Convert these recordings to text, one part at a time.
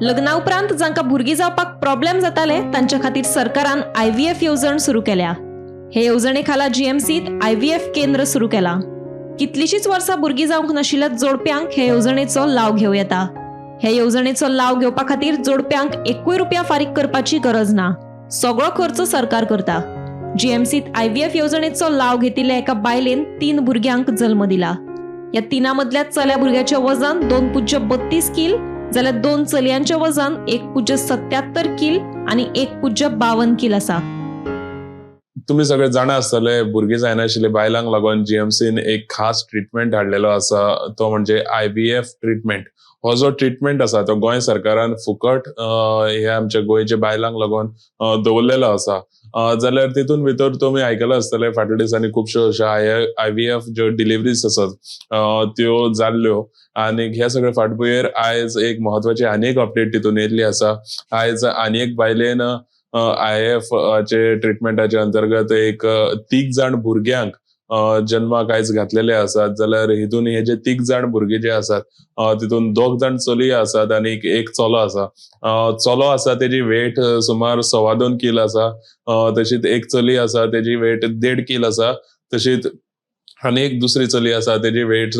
लग्ना उपरांत जांकां भुरगीं जावपाक प्रॉब्लेम जाताले, तांच्या खातीर सरकारान आयव्हीएफ येवजण सुरू केल्या. हे येवजणे खाला जीएमसीत आयव्हीएफ केंद्र सुरू केलां. कितलींशींच वर्सां भुरगीं जावंक नाशिल्ल्या जोडप्यांक हे येवजणेचो लाव घेवं येता. हे येवजणेचो लाव घेवपा खातीर जोडप्यांक एकूय रुपया फारीक करपाची गरज ना. सगळो खर्च सरकार करता. जीएमसीत आयव्हीएफ येवजणेचो लाव घेतिल्ल्या एका बायलेन तीन भुरग्यांक जल्म दिला. ह्या तिना मदल्या चल्या भुरग्याचें वजन 2.32 कील जाल्यार दोन चलयांचें वजन 1.77 कील आनी 1.52 कील आसा. तुमी सगळे जाणा आसतले, भुरगीं जायनाशिल्ले बायलांक लागून जीएमसीन एक खास ट्रिटमेंट हाडलेलो आसा, तो म्हणजे आयव्हीएफ ट्रिटमेंट. हो जो ट्रिटमेंट आसा तो गोंय सरकारान फुकट हे आमच्या गोंयच्या बायलांक लागून दवरलेलो आसा. जाल्यार तितून भितर तुमी आयकलां आसतलें, फाटल्या दिसांनी खुबश्यो अश्यो आयव्हीएफ ज्यो डिलिव्हरीज आसात त्यो जाल्ल्यो आनी ह्या सगळ्या फाटभुंयेर आयज एक म्हत्वाची आनी एक अपडेट तितून येयल्ली आसा. आयज आनी एक बायलेन आयएफ चे ट्रिटमेंटाच्या अंतर्गत एक तीग जाण भुरग्यांक जन्माक आयज घातलेले आसात. जाल्यार हितून हे जे तीग जाण भुरगे जे आसात, तितून दोग जाण चलयो आसात आनी एक चलो आसा. चलो आसा तेजी वेट सुमार 2.25 कील आसा. तशीच एक चली आसा, तेजी वेट 1.5 कील आसा. तशीच आनी एक दुसरी चली आसा, तेजी वेट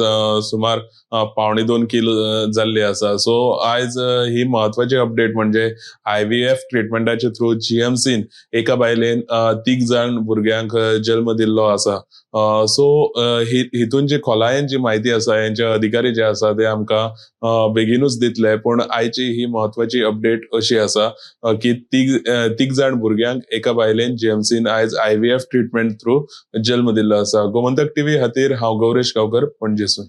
सुमार 1.75 कील जाल्ली आसा. सो आयज ही म्हत्वाची अपडेट म्हणजे आयव्हीएफ ट्रिटमेंटाचे थ्रू जीएमसीन एका बायलेन तीग जाण भुरग्यांक जल्म दिल्लो आसा. सो हितून जी खोलायेन जी म्हायती आसा, हेंचे अधिकारी जे आसा ते आमकां बेगिनूच दितले. पूण आयची ही म्हत्वाची अपडेट अशी आसा की तीग जाण भुरग्यांक एका बायलेन जीएमसीन आयज आयव्हीएफ ट्रिटमेंट थ्रू जल्म दिल्लो आसा. गोमंतक टीव्ही खातीर हांव गौरेश गांवकर, पणजेसून.